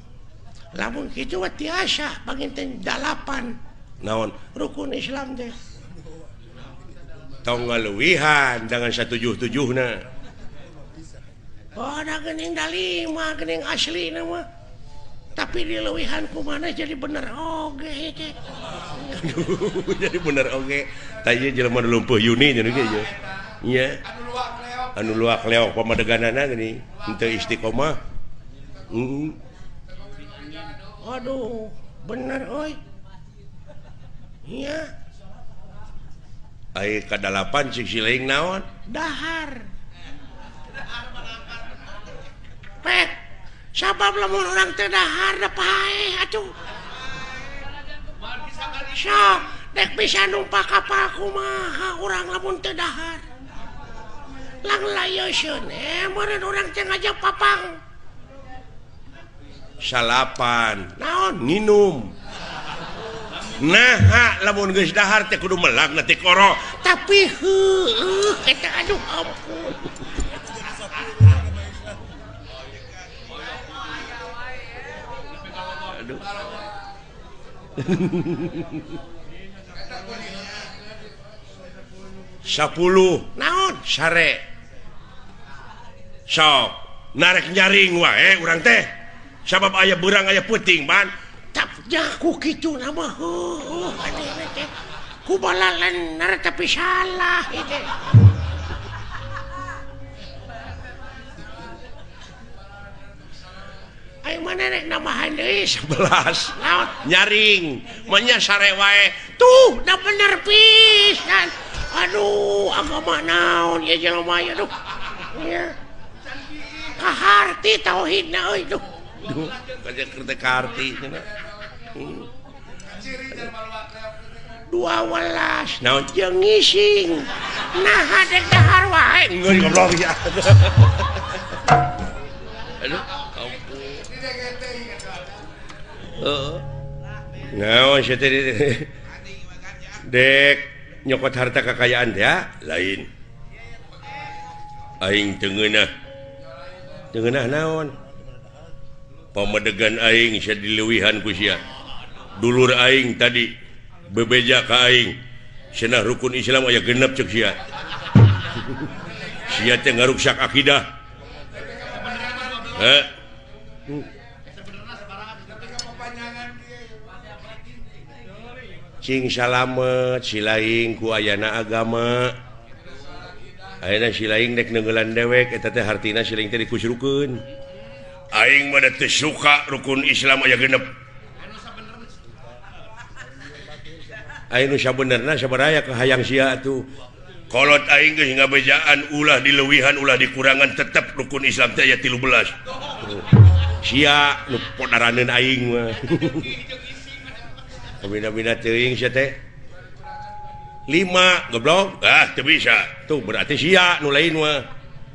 Lamun kitu mah tiasa panginten 8. Naon? Rukun Islam teh. Tong ngaluwihan dengan 177na. Oh, da geuning da 5 geuning aslina mah. Tapi dileuwihan kumaha jadi bener oge teh. Aduh, jadi bener oge. Tah ieu jelema nu lumpuh Yuni nya ge ieu. Nya. Anu luak leok pamadeganana geuning henteu istiqomah. Heeh. Aduh, bener euy. Nya. Ai kadalapan cik siling naon? Dahar. Pek, sabab lamun urang teh dahar da paeh atuh. Sok, dek bisa numpak kapal kumaha urang lamun teu dahar. Lang layoseun meureun urang teh ngajak papang. Salapan. Naon? Nginum. Nah, lamun geus dahar teh kudu melak na tikoro. Tapi heueuh eta aduh ampun. Aduh. 10 naon sare. Sok, narek nyaring wae urang teh. Sabab aya beurang aya peuting ban. Ku kitu nama heuh teh ku balalener tapi salah itu. Ayo mana rek nambahan deui 11 naon nyaring manya sare wae tuh da bener pisan. Aduh agama naon ya jelema ya aduh nya kaharti tauhidna euy duh duh kaja keur teh kaharti cenah. 12 naon jeung ngising nah dek dahar wae geus goblok ya. Aduh ampun. Heeh. Naon sia teh dek nyokot harta kekayaan teh lain. Aing teu ngeunah. Teu ngeunah naon? Pamedegan aing sia dileuwihan ku sia. Dulur aing tadi bebeja ka aing cenah rukun Islam aya genep ceuk sia. Sia teh ngaruksak akidah. Heh. Cing salamet silaing ku ayana agama. Ayeuna silaing dek neungeulan dewek eta teh hartina silaing teh dikusrukeun. Aing mah teu suka rukun Islam aya genep. Aing nu sabenerna sabaraya kahayang sia atuh. Kolot aing geus ngabejaan ulah dileuwihan ulah dikurangan tetep rukun Islam teh aya 13. Sia nu podaraneun aing mah. Kabina-bina teuing sia teh. 5 goblok. Ah teu bisa. Tuh berarti sia nu lain mah.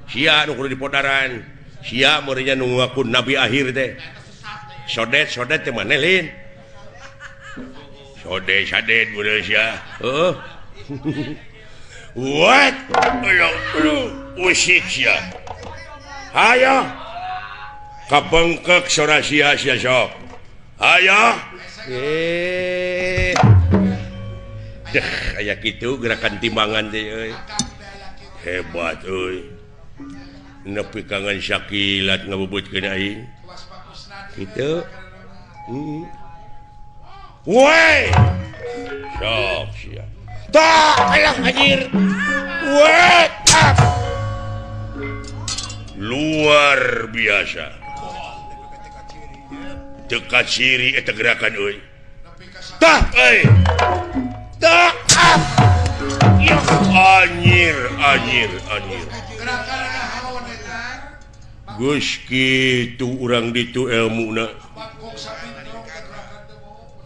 Sia nu kudu dipodaran. Sia meureunnya nu ngaku nabi akhir teh. Sodet-sodet teh maneh lain. Sode sadet meureun sia. Heuh. What? Aduh, usik sia. Hayo. Kabengkek sora sia sia sok. Hayo. Deh, aya kitu gerakan timbangan teh euy. Hebat euy. Nepi kangen sakilat ngabubutkeun aing. Kitu. Woi. Sok sia. Tah, alah anjir. Woi. Luar Luar biasa. Teu kaciri eta gerakan euy. Tah euy. Tah. Ya anjir, anjir, anjir. Geus kitu urang ditu elmuna.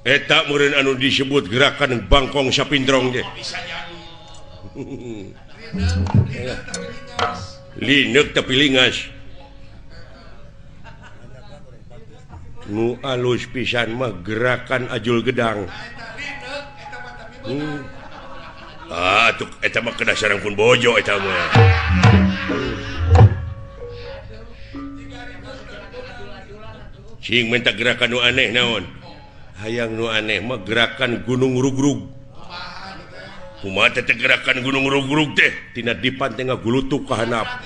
Eta meureun anu disebut gerakan bangkong sapindrong teh. Lineuk tapi lingas. Nu alus pisan mah gerakan ajul gedang. Ah, tuh eta mah kedah sareng pun bojo eta mah. Cing minta gerakan nu aneh naon? Hayang nu aneh mah gerakan gunung rugrug. Kumaha teh gerakan gunung rugrug teh? Tina dipan teh ngagulutuk ka handap.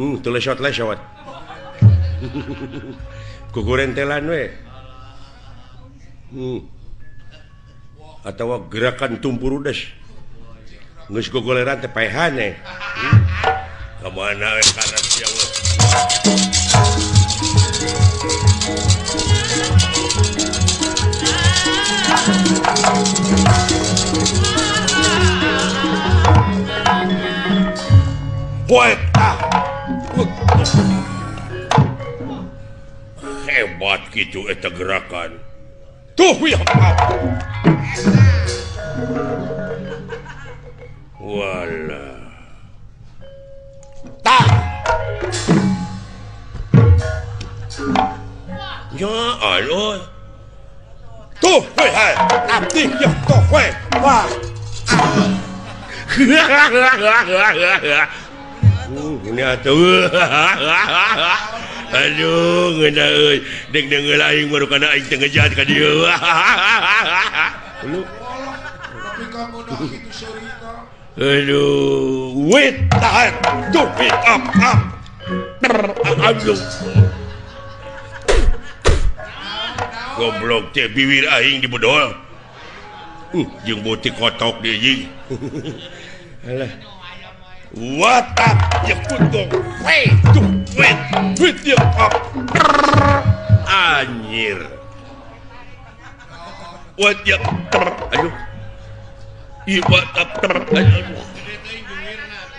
Teu lesot-lesot. Kukurentelan we. Atawa gerakan tumpurudes. Geus gogoleran teh paehan we. Ka mana we karep sia we. Poe tah. Hebat gitu eta gerakan. Tuh ya. Wala. Tah. Ya Allah. Tuh weh hai. Abdi ya tuh weh. Wah. Ini atuh. Aduh, ngeunah euy. Deg deungeul aing baru kana aing teh ngejat ka dieu. Lu. Aduh, wait tahan. Tuh, up up. Aduh. Goblok teh bibir aing dibedol. Jeung beutik kotok deui jeung. Alah. What up? Ya putung. Wait, tuh, wait, wait ya up. Anjir. What ya? Aduh. Ih, what up? Aduh.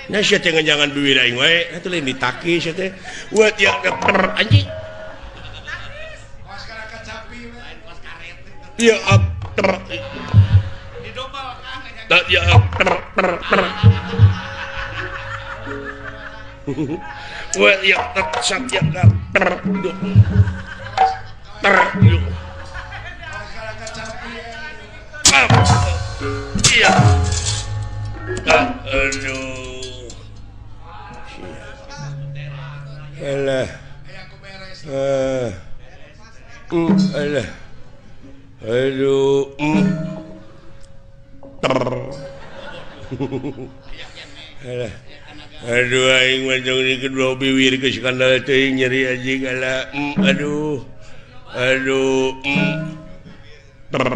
Nah, sia teh nganjangan bibir aing wae, atuh lain ditaki sia teh. What ya? Anjing. Ya up. Tak ya up. Well, ya tak ya ter ter iya. Aduh. Alah. Alah. Aduh. Ter. Alah. Aduh aing mah jong di kedua bibir geus kandal teuing nyeri anjing ala. Aduh. Aduh. Ter.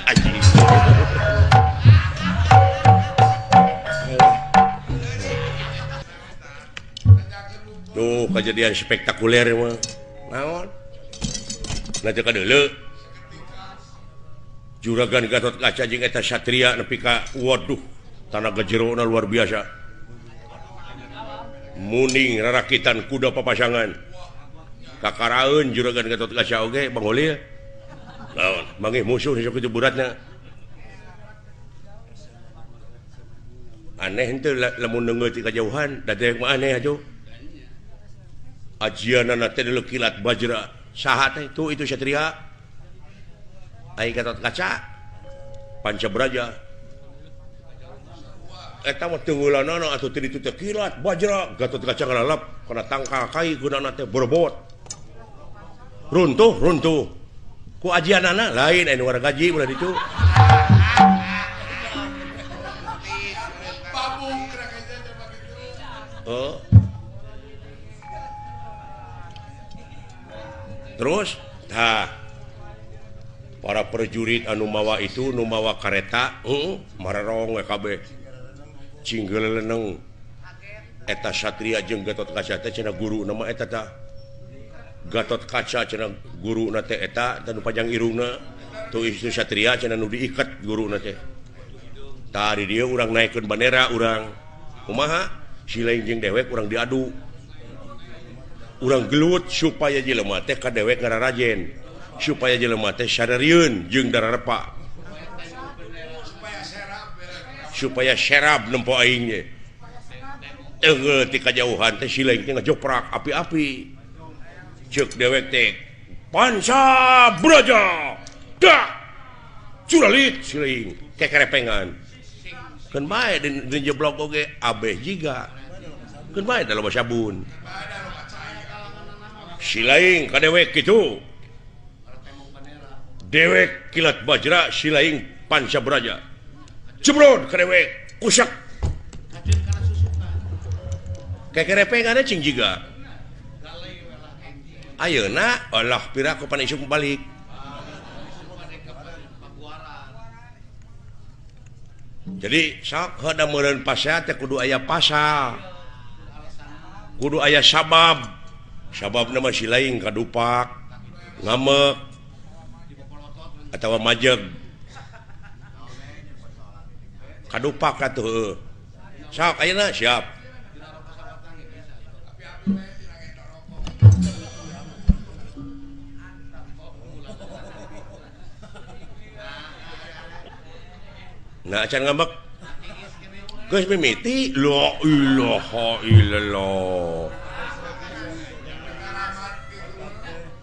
Anjing. Tuh kejadian spektakuler mah. Naon? Nah teu kadeuleu. Juragan Gatot Kaca jeung eta satria nepi ka waduh tanaga jerona luar biasa. Muning rarakitan kuda papasangan. Kakaraeun juragan Gatot Kaca oge Bang Holil. Naon manggih musuh sok kitu beratna. Aneh henteu lamun neungeut ti kajauhan da dewek mah aneh atuh. Ajianana teh deuleu kilat bajra. Saha teh tuh itu satria. Ai Gatot Kaca Panca Braja. Eta mah teungeulanana atuh teu ditu teh kilat bajra Gatot Kaca ngalalap kana tangkal kai gunana teh borbot. Runtuh runtuh. Ku ajianana lain anu wargaji ulah ditu. Oh. Terus tah para prajurit anu mawa itu nu mawa kareta mararong we kabeh cinggeleneng eta satria jeung Gatot Kaca teh cenah guruna mah eta tah Gatot Kaca cenah guruna teh eta nu panjang irungna tuh itu satria cenah nu diiket guruna teh tah di dieu urang naikeun bandera urang kumaha si lain jeung dewek urang diadu urang gelut supaya jelema teh ka dewek ngararajen supaya jelema teh sadarieun jeung dararepa supaya serab nempo aing ge teunggeul ti kajauhan teh si lain teh ngajoprak api-api ceuk dewek teh Panca Braja dak curalit si lain kekerepengan keun bae di jeblok oge abeh jiga keun bae da loba sabun si lain ka dewek kitu dewek kilat bajra si lain Panca Braja jebrod ka dewek kusak kekerepengan cing jiga ayeuna Allah pira ku pan isuk balik jadi sok heuda meureun pasea teh kudu aya pasal kudu aya sabab sababna mah si lain kadupak ngamek atawa majeg kadupak atuh heueuh sok ayeuna siap nah acan ngambek geus mimiti la ilaha illallah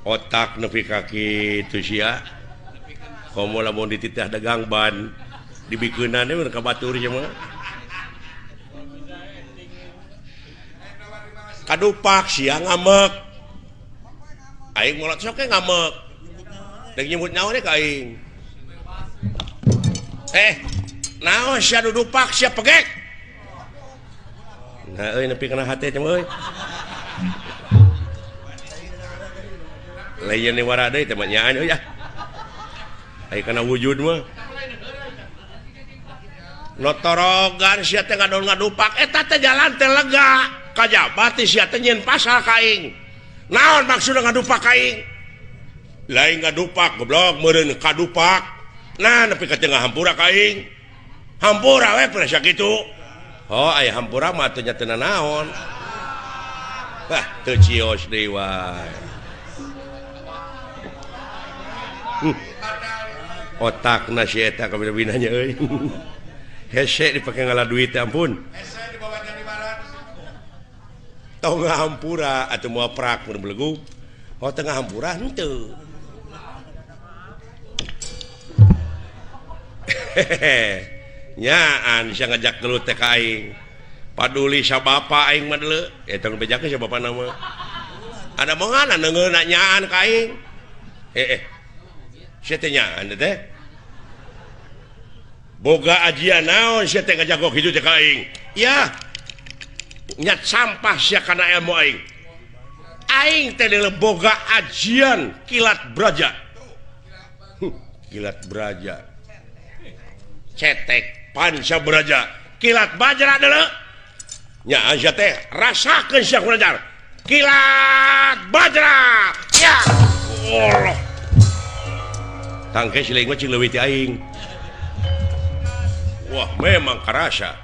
otak nepi ka kitu sia komo lamun dititah dagang ban dibikeunana we ka batur sia mah kadupak sia ngambek aing molot sok ge ngambek deuk nyebut nyawa ka aing naon sia dudupak sia pegek nah euy nepi kana hate teh euy lain ni wara deui teh mah nyaan euy ah aya kana wujud mah notorogan sia teh ngadon ngadupak eta teh jalan teh lega kajaba teh sia teh nyieun pasal ka aing naon maksudna ngadupak ka aing lain ngadupak goblok meureun kadupak nah nepi ka tengah hampura ka aing hampura we pernah sakitu oh aya hampura mah teu nya teu nanaon wah teu cios deui wae otakna si eta kabina-binanya euy hese dipake ngala duit ampun hese dibawa dari barat tong hampura atuh moal prak mun belegug oh tengah hampura henteu nyaan sia ngajak gelut teh ka aing paduli sa bapa aing mah deuleu eta nu bejakeun sa bapana mah ada mongana neungeuna nyaan ka aing sia teh nyaan teh boga ajian naon sia teh ngajago kitu teh ka aing yah nyat sampah sia kana ilmu aing aing teh deuleu boga ajian kilat braja kilat braja cetek Panca Braja kilat bajra deuleu nya sia teh rasakeun sia kulajar kilat bajra ya Allah tangke si lain mah cing leuwih ti aing wah memang karasa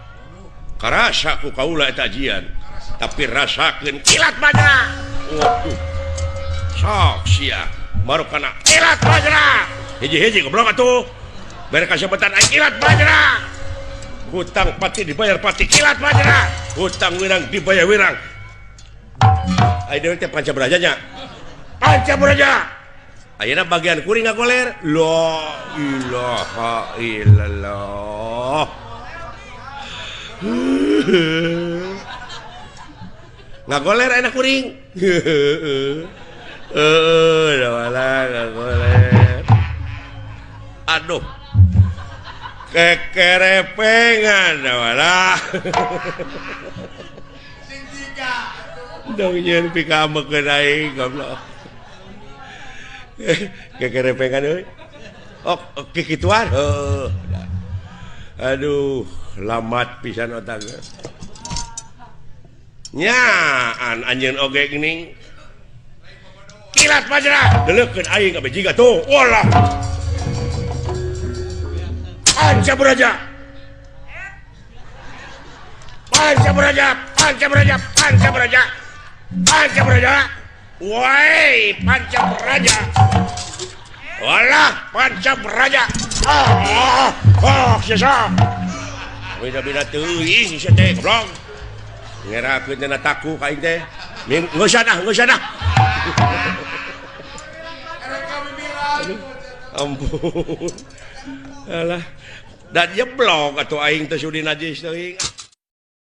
karasa ku kaula eta ajian Tapi rasakeun kilat bajra. Waduh. Sok sia baru kana kilat bajra. Hiji-hiji goblok atuh. Bere kasebetan aing kilat bajra. Hutang pati dibayar pati kilat bajra. Hutang wirang dibayar wirang. Ayo dewe teh panca beraja nya. Panca beraja. Ayeuna bagian kuring ngagoler. La ilaha illallah. Ngagoler enak kuring. Heeh, dah ngagoler. Aduh. Kekerepengan dah. Sing tiga. Dong nyeun pikamekeun aing goblok. Kekerepengan euy. Oh, kikituan. Heuh. Aduh, lamat pisan otak. Nyaan anjeun oge geuning. Kilat bajra, deleukeun aing ka jiga tuh. Walah. Panca beraja. Panca beraja, panca beraja, panca beraja. Panca beraja. Woi, panca beraja. Walah, panca beraja. Ah, ah, sesa. Beda-beda teuing sia teh goblok. Ngerakeun cenah taku ka aing teh. Geus ah, geus ah. Ampun. Alah, dan jeblok atuh aing teh sudi najis teuing.